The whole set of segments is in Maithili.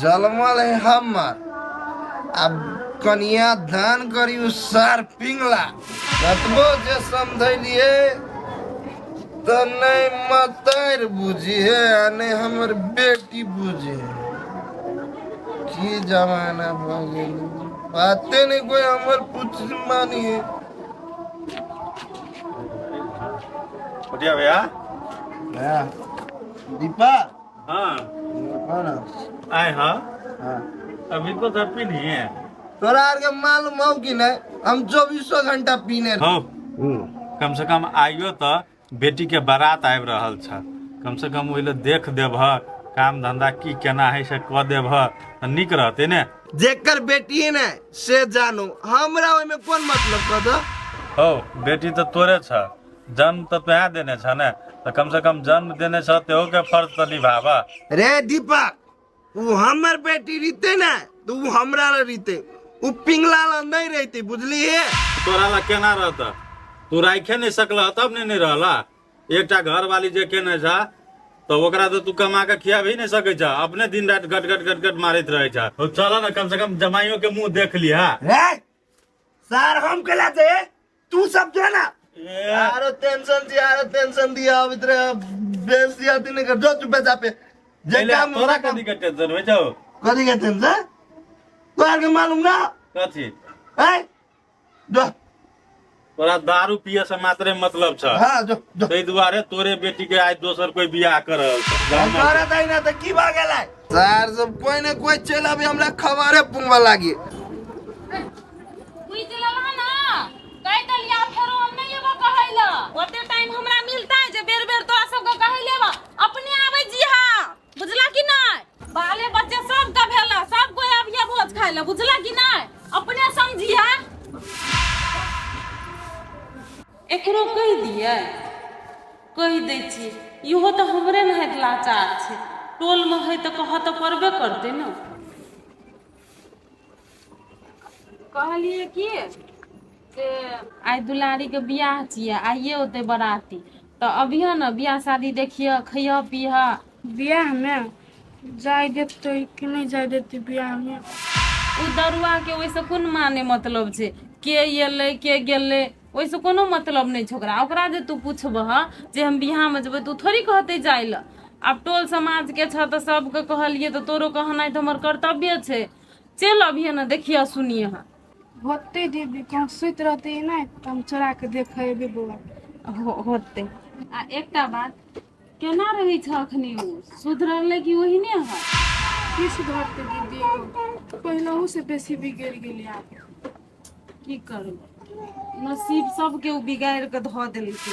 जलमल है हमर, आब कनिया दान करी उ सार पिंगला। कतबो जे समझलिए तऽ नहि मतारि बुझिहे आ नहि हमर बेटी बुझिहे। की जमाना भऽ गेल, बाते नहि कोइ हमर पूछ मानिए। उठिया भैया। हाँ, दीपा। हाँ। कौन? आए हाँ। हाँ। अभी तो सब पी नहीं है। तोरा आर के मालूम हो कि नहीं, हम चौबीसों घंटा पीने। हो, कम से कम आइयो तो बेटी के बारात आबि रहल छ, कम से कम ओहि लए देख देबह, काम धंधा की केना है से कऽ देबह तऽ नीक रहतै ने। जेकर बेटी है ने से जानो, हमरा ओहिमे कोन मतलब कह दो। हो, बेटी तऽ तोरे छ, जन्म तऽ तोहे देने छ ने, तऽ कम से कम जन्म देने छ तेहो के फर्ज तऽ निभाबह। रे दीपक, उ हमर बेटी रीते ने तो उ हमरा ला रीते, उ पिंगला ला नहीं रहते, बुझली है? तोरा ला केना रहत? तू राखे नहीं सकल तब ने नहीं रहला। एकटा घरवाली जे केने छ तऽ ओकरा तऽ तू कमा के खिया भी नहीं सकै छ, अपने दिन राति गट गट गट गट मारैत रहै छ। हो, चल ने कम से कम जमाइयो के मुंह देख लिहा। रे सार हम केला दे, तू सब जो ना ए, आरो टेंशन जी, आरो टेंशन दिया अब इतरे बेस दिया तीन कर जो चुप जा पे जे पहिले काम। तोरा कथी के टेंशन होइ छौ? कथी के टेंशन तोरा के मालूम ना? कथी? ए जो। तोरा दारू पिए से मात्रे मतलब छ। हाँ, जो जो। ताहि दुआरे तोरे बेटी के आइ दोसर कोई बियाह कर रहल छ। करत है ना तऽ की भऽ गेलै? सर सब कोई ने कोई चलि अभी हमरा खबरे पुंगवा लागी। बुझि लेलह ना, कहि देलियै फेरो हम नहि एबो कहै लए। ओते टाइम हमरा मिलतै जे बेर बेर तोरा सबके कहै लेबऽ? अपने आबै जीहा, बुझला कि नहि? बाले बच्चे सबके भेल, सब कोई अबिहे भोज खाइ लए, बुझला कि नहि? अपने समझिहे। एकरो कहि दियै? कहि दै छी, इहो तऽ हमरे नहाइत लाचार छै। टोलमे है तऽ कहऽ तऽ पड़बे करतै ने। कहलियै कि से आइ दुलारीके बियाह छियै, आइए होतै बराती, तऽ अबिह ने, बियाह शादी देखिह, खइह पीह। बियाहमे जाय देतै कि नहि जाय देतै बियाहमे? ओ दरुआके ओहिसँ कोन माने मतलब छै? के एलै के गेलै ओहिसँ कोनो मतलब नहि छै ओकरा। ओकरा जे तू पुछबह जे हम बियाहमे जेबै तऽ ओ थोड़ी कहतै जाय लए। आब टोल समाजके छह तऽ सबके कहलियै तऽ तोरो कहनाइ तऽ हमर कर्तव्य छै। चलि अबिहे ने, देखिए सुनिए। होतै दीदी, कहूँ सुति रहतै नहि तऽ हम चोरा कऽ देखै एबै बौआ। होतै। आ एकटा बात, केना रहै छ अखनी? ओ सुधरलै कि ओहिने है? की सुधरतै दीदी, पहिलहु से बेसी बिगड़ि गेलै आब। की करबै, नसीब सबके ओ बिगाड़ि कऽ धऽ देलकै।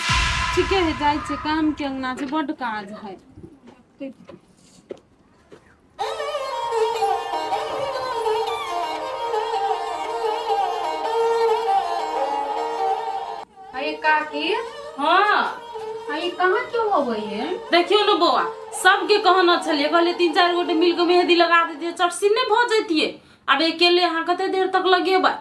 ठीके है, जाइ छै, काम के अंगना छै, बड्ड काज है। होतै। अरे काकी। हाँ। अरे कहाँ क्यों होवे है? देखियौ ने बौआ, सबके कहना छलियै, कहलियै तीन चारि गोटे मिल कऽ मेहदी लगा देतियै, चटसिन नहि भऽ जैतियै? आब अकेले अहाँ कते देर तक लगेबै?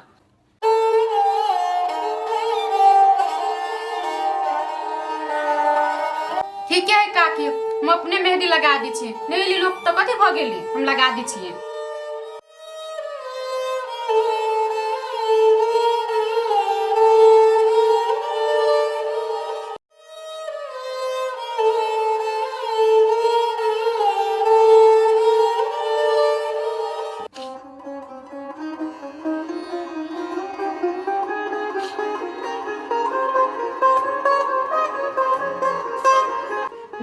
ठीक है काकी, हम अपने मेहंदी लगा दी छी। नहीं एली लोग तऽ कथी भऽ गेली, हम लगा दी छियै।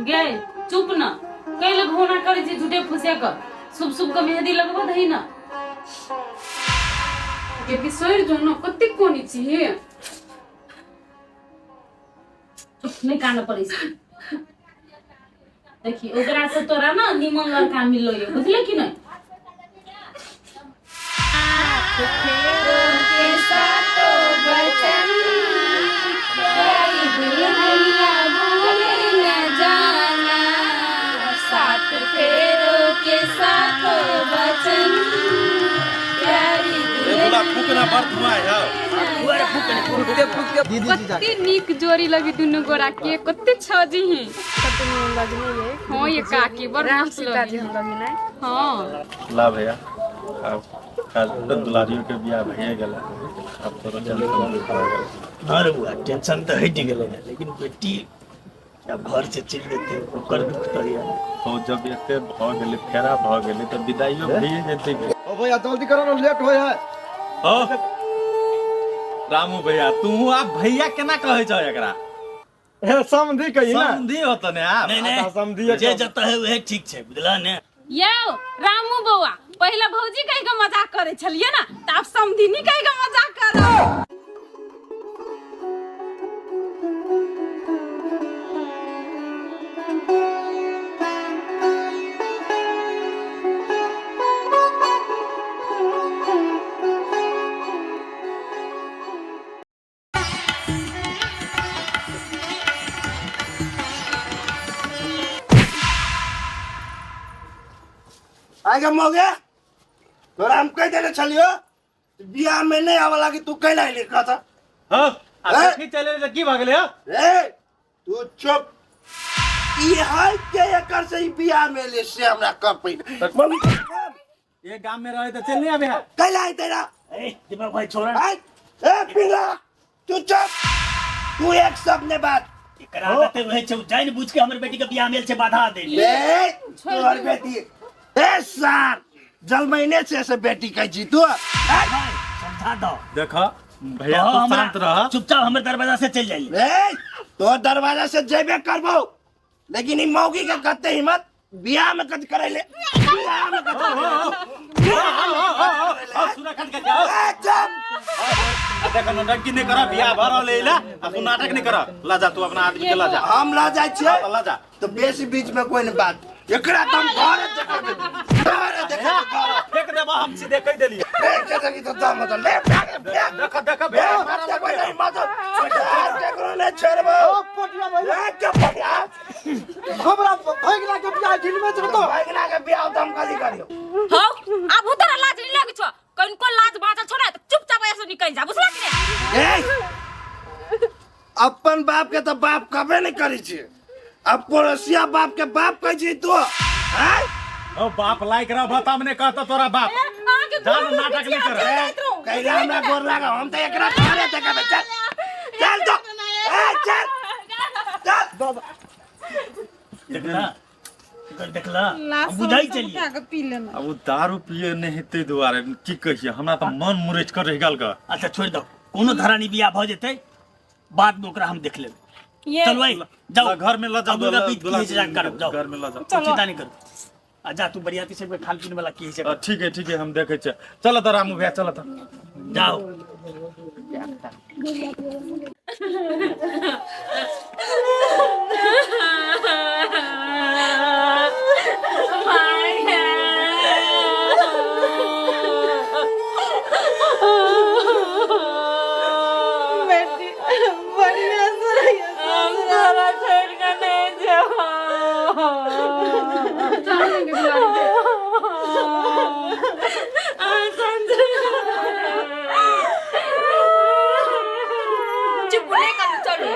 गे चुप न, कैल घोना करै छी झूठे फूसे क? शुभ शुभ के मेहंदी लगबो दही न। गे बिसरि जो न, कतेक कोनी छी। नहि कानऽ पड़ै छै। देखी, ओकरा से तोरा ना निमन लड़का मिललो ये, बुझले कि नहीं? सात फेरों के सातों वचन प्यारी। ए, बोला फूक ना। तोरा बड़ धुआं है। फुकते फुकते दीदी जीजा कते नीक जोड़ी लगी दुनू गोरा के, कते छजी ही। कते नीक लगनी है। हाँ ये काकी बड़ राम मस्त सीता लगी। जी हम लगी नहीं। हाँ ला भैया, अब काल तो दुलारियों के बियाह भइए गेला, अब तोरो टेंशन भऽ गेल। हाँ रे बुआ, टेंशन तऽ हटि गेलै ने, लेकिन बेटी आब घर से चलि जेतै ओकर दुख तऽ यऽ। हो जब एते भऽ गेलै, फेरा भऽ गेलै तऽ विदाइयो भइए जेतै। ओ भैया जल्दी करो ना, लेट होय है। हो रामू भैया, तू आब भैया केना कहै छह एकरा? हे समधी कही ना। समधी होत ने आब। नहीं अच्छा, नहीं, समधिये जे कह। जतऽ है वह ठीक छै, बुझला ने। यौ रामू बौआ, पहिले भौजी कहि के मजाक करै छलियै ना, तऽ आब समधिनी कहि के मजाक करब। आगे मौगे तोरा हम कहि देने छलियो बियाह में नहीं आवा लागी, तू कैला अइली कथा? हाँ, आ ए? देखी चले तऽ की भऽ गेलै हौ? ए तू चुप, ई है के एकर से ई बियाह में ले से हमरा कर पहिने मम्मी एक गाम में रहे तऽ चल नहीं आबे है। कैला अइते रा? ए दिमाग भाई छोड़ा। आय ए पिला तू चुप, तू एक शब्द ने बात। एकरा आदत वह छै, जानि बुझ के हमर बेटी के बियाह मेल छै बाधा दे। ए तोहर बेटी ए सार जलमैने से से बेटी कहै छी तू। आय समझा दो। देख भैया, तू हमरा शांत रह, चुपचाप हमर दरवाजा से चलि जाइए। ए तोहर दरवाजा से जेबे करबो, लेकिन ई मौगी के कते हिम्मत बियाह में कत करैले, बियाह में कत ए चुप। देख नौटंकी नहीं कर, बियाह भऽ रहल है आ तू नाटक नहीं कर। ला जा तू अपना आदमी के ला जा। हम ला जाइ छियै। ला जा। तो बेसी बीच में कोई नहीं बात, एकरा तो हम घरे देखेबै, घरे देखेबै, घरे फेंक देबो हम, सीधे कहि देलियै। फेंक देबी तो दम तो ले फेंक फेंक। देख देख ए, भैया, मत देखबै नहीं, मत केकरो नहीं छोड़बो। ओ पटिया भैया, ए, के पटिया? हमरा भैगना के बियाह झिलमे छै तो। भैगना के बियाह तो हम कथी करियो? हौ आब तोरा लाज नहीं लगै छौ? कनिको लाज बाँचल छौ ने तऽ चुपचाप ऐसे निकलि जा, बुझला कि नहि? ए अपन बाप के तो बाप कबे नहीं करै छी, अब पड़ोसिया बाप के बाप कहै छी तू। आय ओ बाप लाइक रह तब ने कहता तोरा बाप। अहाँके जान गोर नाटक नहीं कर। कैला हमरा गोर लागा, हम तो एकरा घरे देखेबै। चल चल तो ए चल चल। देखला एकर, देखला हम बुझाइ चलिए। उठा के पी लेना। अब ओ दारू पिए नहीं हेतै दुआरे की कहिए, हमरा तऽ मन मुरझि कर रहि गेल ग। अच्छा छोड़ि दो, कोनो धरानी बियाह भऽ जेतै बाद में ओकरा हम देख लेबै। ये चल भाई जाओ ला घर में ल जाओ, अब ओकरा बीत की से करब, जाओ घर में ल जाओ। चिंता नहीं करू। आ जा तू बरियाती सबके खान पीन वाला की है से कर। ठीक है ठीक है, हम देखै छियै। चल तऽ रामू भैया, चल तऽ जाओ। बेटी बढ़िया से रहिए, हम तोरा छोड़ के नहीं जेबो। चुप नहीं करू, चलू।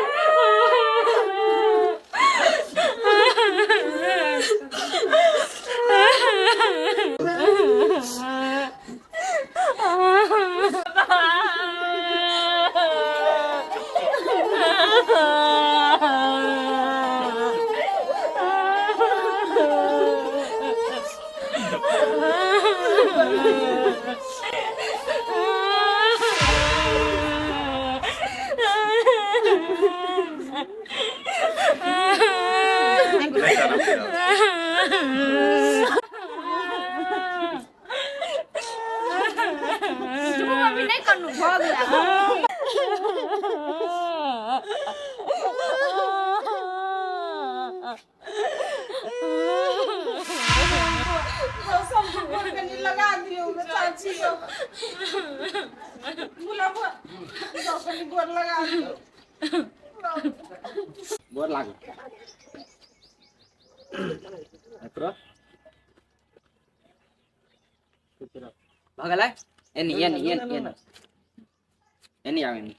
नहीं करना भैया। चुप मम्मी नहीं करू, भऽ गेल। सब गोर कनी लगा दियौ चाची, बुलाबो कनी गोर लगा दियौ। गोर लागल। भऽ गेलै? एनी एनी एनी एनी। एनी आवे नी।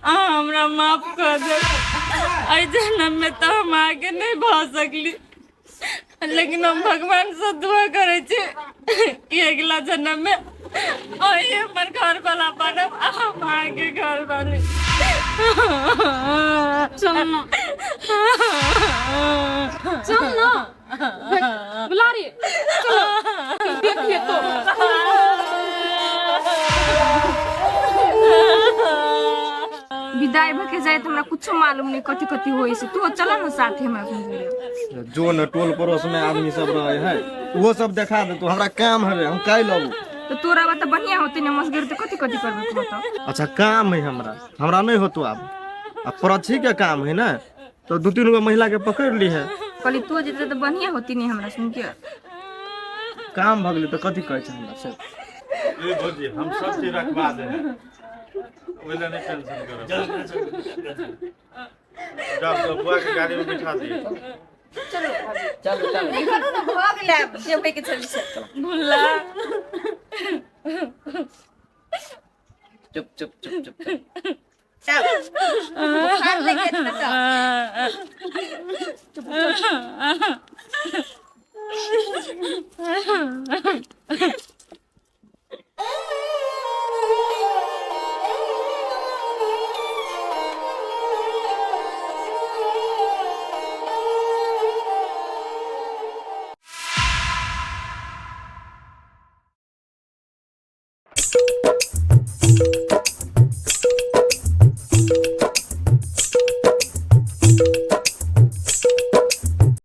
अहाँ हमरा माफ कऽ देब, एहि जन्ममे तऽ हम अहाँके नहि भऽ सकली, लेकिन हम भगवानसँ दुआ करै छी कि अगिला जन्ममे अहीं हमर घरवला बनब आ हम अहाँके घरवाली। चल न, चल न बुलारी, चलो देख ले तो। विदाई भके जाए त हमरा कुछो मालूम नहीं कथी कथी होई से। तू चल न साथे हमरा संगे। जो न टोल पड़ोस में आदमी सब रहे है, वो सब देखा दे। तू हमरा काम हवे, हम काल्हि आबू। तो तोरा बात बढ़िया होते ने, मसगर तो कथी कथी करबे तू तो। अच्छा काम है हमरा, हमरा नहीं होतो आब। आ परछी के काम है ना, तो दू तीन गो महिला के पकड़ ली है। कहली तू जेते तो बढ़िया होती नहीं हमरा सुन के। काम भगले तो कथी कहै छै हमरा से। ए भौजी, हम सब चीज रखवा दे हैं, ओहि लए नहि टेंशन करब। जाओ तो बुआ के गाड़ी में बैठा दिए। चलो चलो। करू न, भऽ गेलै आब, जे होय के छलै से। भुल्ला, चुप चुप चुप चुप। चल, बुखार लागि गेल तऽ।